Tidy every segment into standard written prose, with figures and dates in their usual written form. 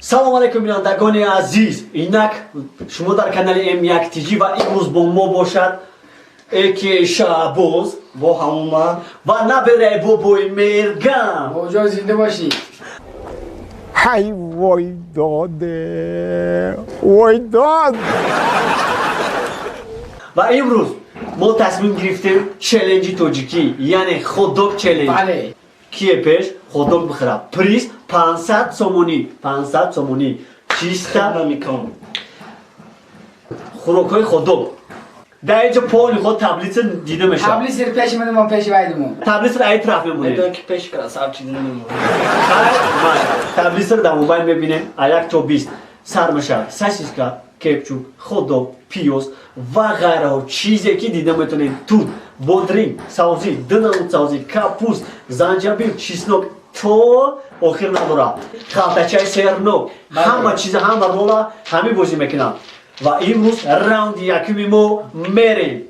Салом алейкум, бинандагони азиз! Инак шумо дар канали М1 ТЖ ва имрӯз бо мо бошад эки Шаҳбоз бо ҳамума ва набераи бобои Мерган. Бобоҷон, зинда бошӣ. Ҳай, вой доде, вой дод! Ва имрӯз мо тасмим гирифтем челленҷи тоҷикӣ, яъне хот-дог челлендж. Бале. Кие пеш хот-дог бихӯрад, приз 500 сомонӣ, 500 сомонӣ чиста. Намекон. Хӯрокҳои хот-дог дар инҷо полный худ таблица дида мешавад. Таблица пеши ман, пеши вайдумон. Таблицаро ай тараф мемонем. Медонам, ки пеш красавчик намемонад. Хай, май таблицаро дар мобайл мебинем. А 1 то 20 сар мешавад: сосиска, кетчуп, хот-дог, пиёз ва ғайраҳо. Чизе ки дида метавонем: тут, бодринг, савзӣ, ду намуд савзӣ, капуст, занҷабил, чеснок, то охир надорад, халтачаи сернок, ҳама чиза, ҳама рола ҳамин бозӣ мекунанд. Ва имрӯз раунди якуми мо мерем,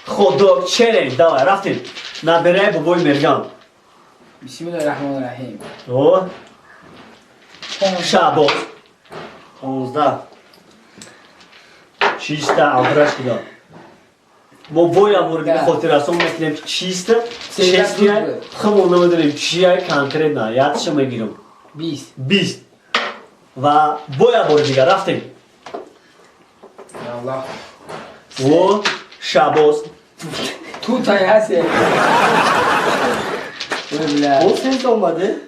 хот-дог челлендж. Давай, рафтем, набераи бобои Мерган. Бисмиллоҳи раҳмони раҳим. О, Шаҳбоз. 15. Чиста абраш куда. Мо боя бори дига хотиррасон мекунем, ки чиста честия химо намедонем чия конкретно, ядша мегирам. 20. 20 ва боя бори дига рафтем. Я Аллоҳ. О, Шаҳбоз. Тутай ҳасе. Ой, бля. О, 13 омаде.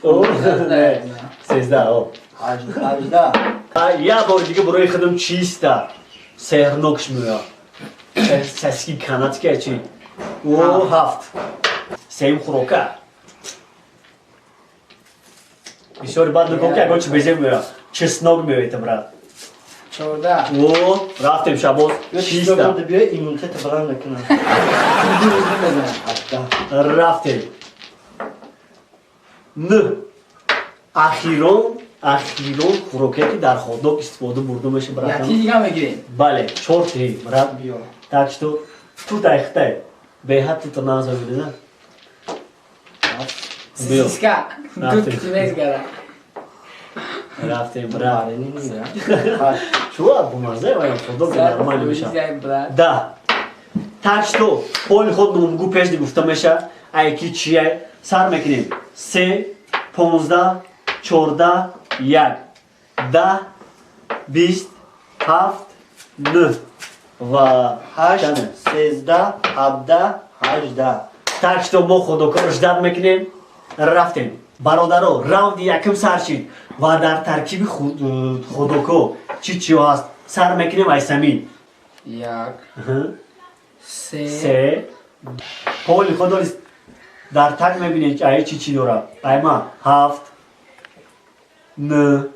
О, 13, о. 18. Я бори дига барои худам чиста сернокш меояд, сосиски канадская чи. О, ҳафт. Сеюм хӯрока бисёри бад нигоҳ ки ягон чи безем меояд, чеснок меояд, брат. 14. О, рафтем, Шабоз, чиста. Биё, иммунитета баланд мекунам. 18. Рафтем, н ахирон хӯроке ки дар хот-дог истифода бурда меша, брат. Яки дига мегирем. Бале, чорти, брат. Биё. Так что тутай хитай беҳад тута назавида. Биё. Сосиска. Рафтем. Тут мезгара. Рафтем, брат. Ҳашт. Чуа бумаза ваям хот-дог нормально меша. Брат. Да, так что поли худ номгӯ пеш гуфта меша, айки чия сар мекунем: се, 15, 14, як, 10, 20, ҳафт, нӯҳ ва ҳашт. Чанд? 13, 17, 18. Так что мо хот-догҳоро ждать мекунем. Рафтем, бародаро, раунди якум сар шид ва дар таркиби хот-догҳо чӣ чиҳо ҳаст, сар мекунем айсамин. Як. Се. Се. Поли худо дар так мебинед, ки ай чӣ чӣ дорад. Айма ҳафт, нӯ,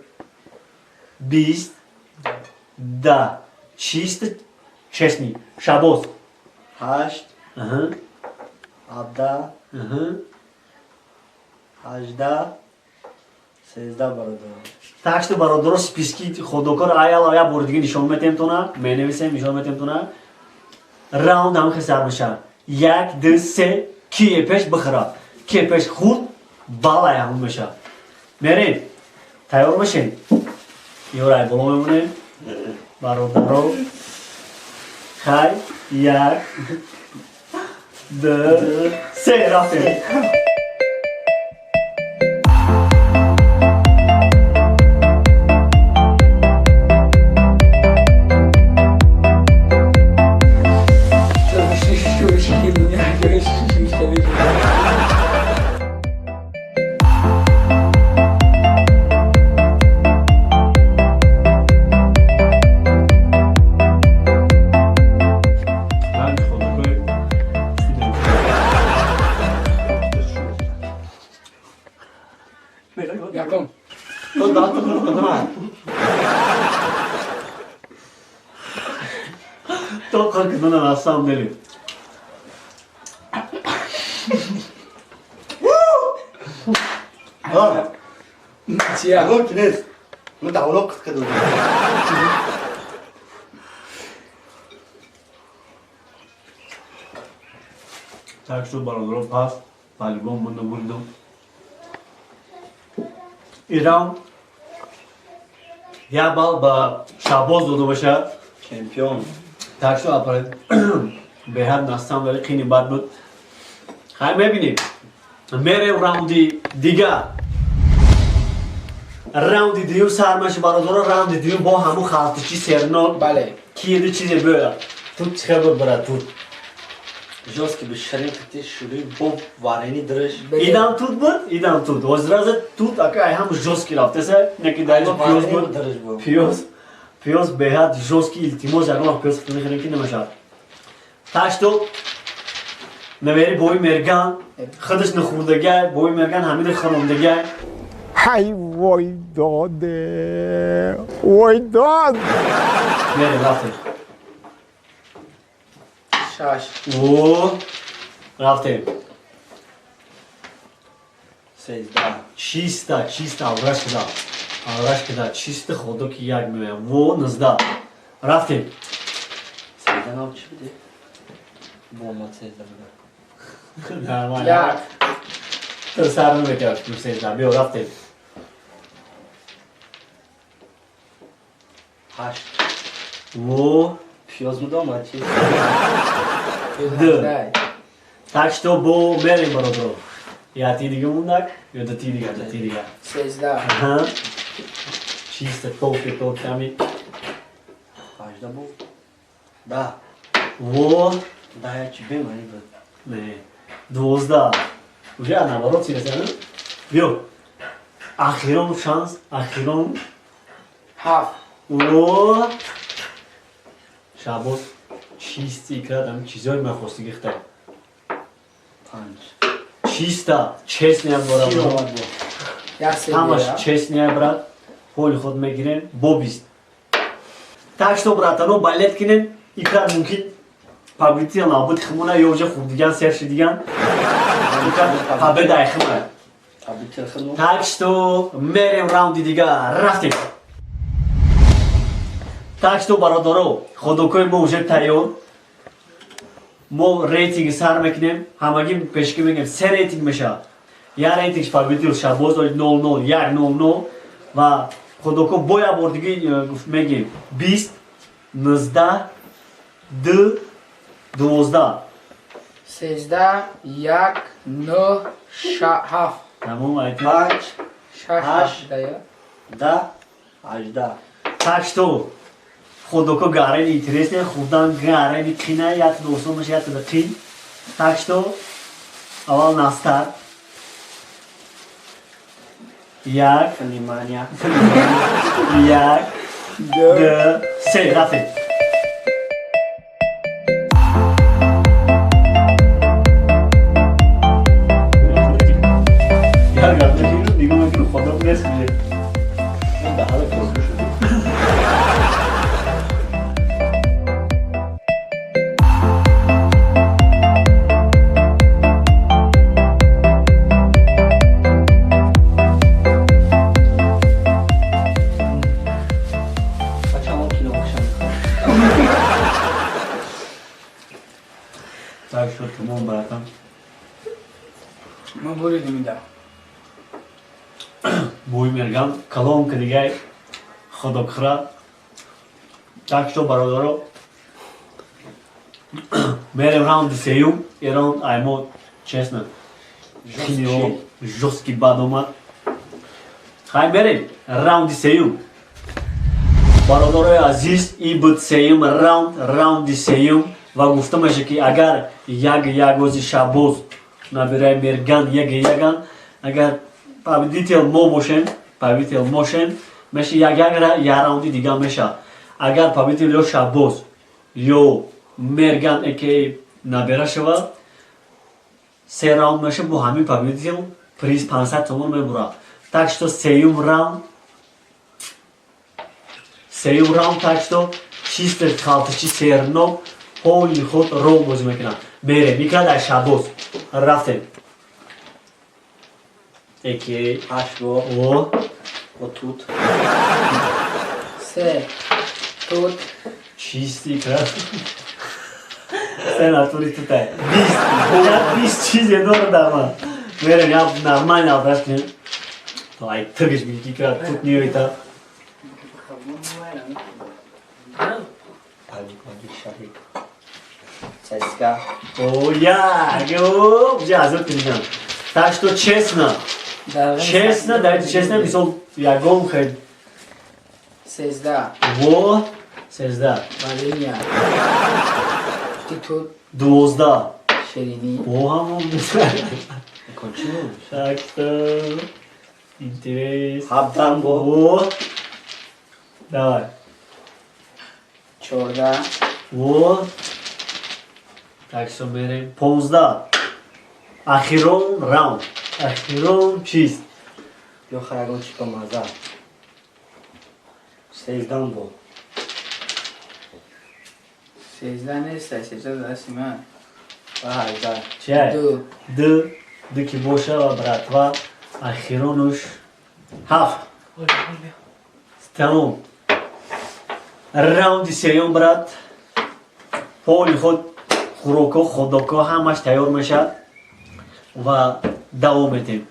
20, 10. Чисто честный, Шабоз. Ҳашт, 17, 18, 13, бародарон. Так что, бародаро, списки хот-догҳоро аяла як бори дига нишон метем тона, менависем, нишон метем тона. Раунд ҳам хел сар мешавад: як, ду, се. Кие пеш бихӯрад, кие пеш хурд, балай ҳамон мешавад. Мерем, тайёр мешем, ёрай боло мемонем, бародаро. Хай, як, ду, се, рафтем. Якум. То дасту хурд кунам. То қирқидана, на самом деле. Чия? Ягон чи нест. Мо давло қит кардем. Так что бародаро, пас по-любому набурдум. И раунд я балл ба Шабоз дода боша. Чемпион. Так что аппарат беҳад на самом деле қини бад буд. Хай, мебинем. Мерем раунди дигар. Раунди дуюм сар меша, бародаро, раунди дуюм бо ҳамун халтичи сернок. Бале. Ки еду чизе бӯя. Тут чӣ буд, брат, тут? Жёсткий бы ширин кити шури бо варени дрш. Идам тут буд, идам тут. Озраза тут ака ай ҳам жёсткий рафтеса, неки даима пиёз буд. Дрш бу. Пиёз, пиёз беҳад жёсткий, илтимос, ягон вақт пиёз хӯрда ки намешавад. Так что навери бои мерган, худаш нахӯрдагай, бои мерган ҳамида хӯрондагай. Ҳай, вой доде, вой дод. Мерем, рафтем. Шаш. О, рафтем. 13. Чисто, чисто, авраш кида. Авраш кида, чисто ходо ки як меоям. Во, 19. Рафтем. 13 нав чӣ буди? Бо омад 13 буда. Нормально. Як. Ту сар наметаваш, 13. Биё, рафтем. 8. Во. Пиёз буда омад чи? Д. Так что бо мерем, бародаро. Я ти дига мундак, ё да ти дига, да ти дига. 13. Аҳа. Чисто токи токами. 18 бу. Да. Во. Да, я чи бемани буд. Не. 12. Уже наоборот сираса, не? Биё. Ахирон шанс, ахирон. Ҳафт. Во. Шабоз чисти икрат, ами чизои мехости гихта. 5. Чисто, честно борам. Си омад бу. Як се. Ҳамаш честно, брат. Ҳоли худ мегирем, бо 20. Так что, братано, балет кинем, икрат мумкин победитель набуд химона ё уже хуб диган, серши диган. Икрат победа ай химона. Победитель химон. Так что мерем раунди дигар, рафтем. Так что, бародаро, ходокои мо уже тайёр. Мо рейтинги сар мекунем, ҳамагӣ пешкӣ мегем, се рейтинг мешавад. Як рейтинг победитель Шабоз 0-0, 1-0-0 ва ходоко бо як бор диги гуфт мегем 20, 19, 2, 12. 13, як, нӯҳ, ҳафт. Тамом, айти. 5. Шаш. Ҳашт. Ҳафт дая. Да. 18. Так что ходоко гарени интересне, хурдан гарени қина, як осон меша, як қин. Так что аввал настар. Як, Внимание. як, ду, се, рафтем. Як рафта нигоҳ мекунам, ходок нест уже. Ин даҳана козгӯ шуд. Бачамо кино бошам. Так что тамом, братан. Мо буридем ида. Бӯи мерган калонка дигай ходокхра. Так что, бародаро, мерем раунди сеюм. И раунд аймо, честно, хинио жёсткий бад омад. Хай, мерем раунди сеюм. Бародарои азиз, и буд сеюм раунд, раунди сеюм, ва гуфта меша ки агар як як ози Шабоз набираи мерган як яган, агар победитель мо бошем, победитель мошем, меша як як як раунди дига меша. Агар победитель ё Шабоз ё мерган эки набера шава, се раунд меша, бо ҳамин победитель приз 500 сомон мебурад. Так что сеюм раунд, сеюм раунд, так что чисто халтичи сернок ҳоли худ рол бозӣ мекунад. Мерем, икрад ай Шабоз. Рафтем. Эки 8 бо. О. Бо тут. Се. Тут. Чисти икрад. Сенатори тутай. 20. Я 20 чизе дора дар ман. Мерем, я нормально алдраш кунем. То ай тыгиш бики ки тут ниёита. Палик, палик, шарик. Сосиска. О, я, о, уже азот кунем. Так что честно, честно, давайте честно, мисол ягон хел. 13. Во, 13. Варенья. Ти тут. 12. Ширинӣ. О, ҳамон. Кончину. Так что интерес. Ҳабдан бо. Во. Давай. 14. Во. Так что мерем. 15. Ахирон раунд. Ахирон чиз. Ё хаягон чи ба маза. 13 бо. 13 нест, 13 дасти ман. Ва 18. Чай. Ду. Д. Д ки боша ва братва. Ахиронуш. Ҳафт. Тамом. Раунди сеюм, брат. Поли худ хӯроко, ходоко ҳамаш тайёр мешавад ва давом метем.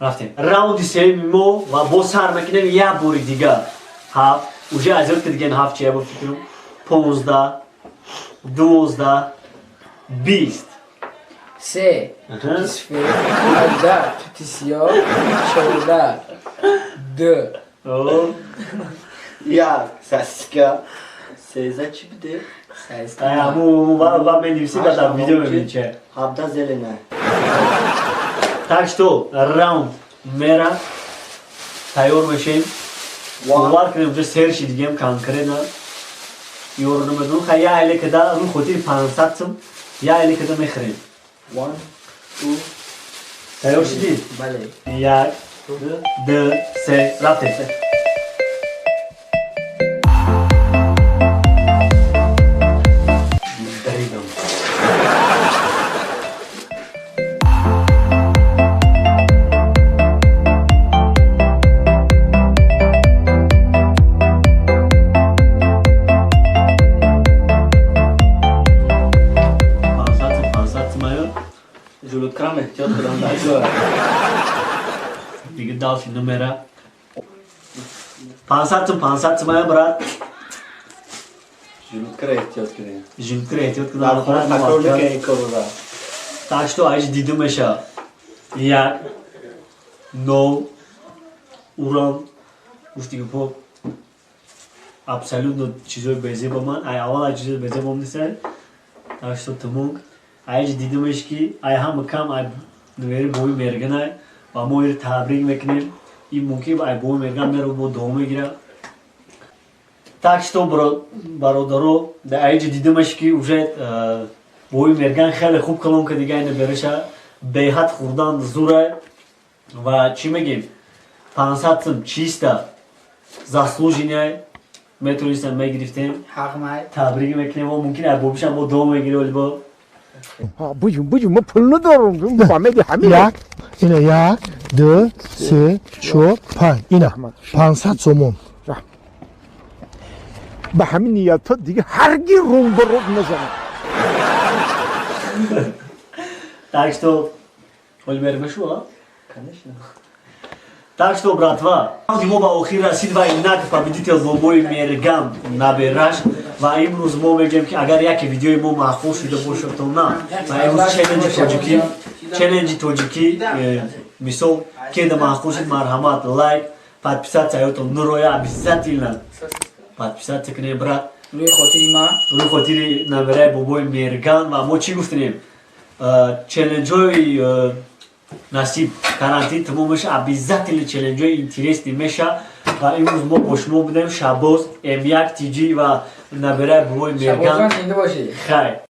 Рафтем. Раунди сеюми мо ва боз сар мекунем як бори дигар. Ҳафт. Уже аз ёд кардиген ҳафт чия бо фикрам. 15, 12, 20. Се. Тути сфед. 18. Тути сиёҳ. 14. Ду. О, Як. Сосиска. 13 чӣ буде? Ай, аму ва менивиси ба дар видео мебинӣ чия. 17 зелена. Так что раунд мера тайёр мешем. Бовар кунем, уже серши дигем конкретно. Ёро намедонам, ха я эле када ру хотири 500 сум, я эле када мехӯрем. One, two. Тайёр шудӣ? Бале. Як, ду, се, рафтем. Даридам. 500 сум, 500 сум аю. Жулукрам эҳтиёт кунам дар. Дига дальше номера. 500 сум, 500 сум аю, брат. Жулуткара эҳтиёт кунем. Жулуткара эҳтиёт кунам. Дар хона такрор накунем ин корро. Так что айш диду меша. Як, нол, уран, гуфти по абсолютно чизои безеба ман. Ай аввал ай чизои безебам несай. Так что тумунг. Айш дидумеш ки ай ҳама кам ай нувери бои мерган ва мо ир табрик мекунем. Ин мумкин ай бои мерган меро бо дуо мегира. Так что бародаро, да айҷи дидумеш ки уже бои мерган хеле хуб калон ка дига айна бераша беҳад хӯрдан зурай ва чӣ мегем 500 сум чиста заслуженный метонистам мегирифтем. Ҳақ май. Табрик мекунем ва мумкин ай бобишам бо дуо мегири олибо. Буҷум, буҷум, ма пул надорам. Фаҳмиди ҳамин. Як, ина як, ду, се, чор, панҷ. Ина 500 сомон. Ба ҳамин ниятҳо дига ҳаргиз рӯм ба рӯ назанам. Так что оли мермешу, а? Конечно. Так что, братва, мо ба охир расид ва инак победитель бобои Мерган набераш ва имрӯз мо мегӯем ки агар яке видеои мо маъқул шуда бошад, то на ва имрӯз челленҷи тоҷикӣ, мисол кеда маъқул шуд, марҳамат, лайк, подписаться ётон нуроя, обязательно подписаться кунем, брат. Рӯи хотири ман. Рӯи хотири набераи бобои Мерган. Ва мо чӣ гуфтем? Челленҷҳои насиб карантин тамом меша, обязательно челленҷҳои интересный меша. Ва имрӯз мо бо шумо будем, Шабоз, М1 ТЖ ва набераи бобои Мерган. Шабозҷон, зинда бошӣ. Хайр.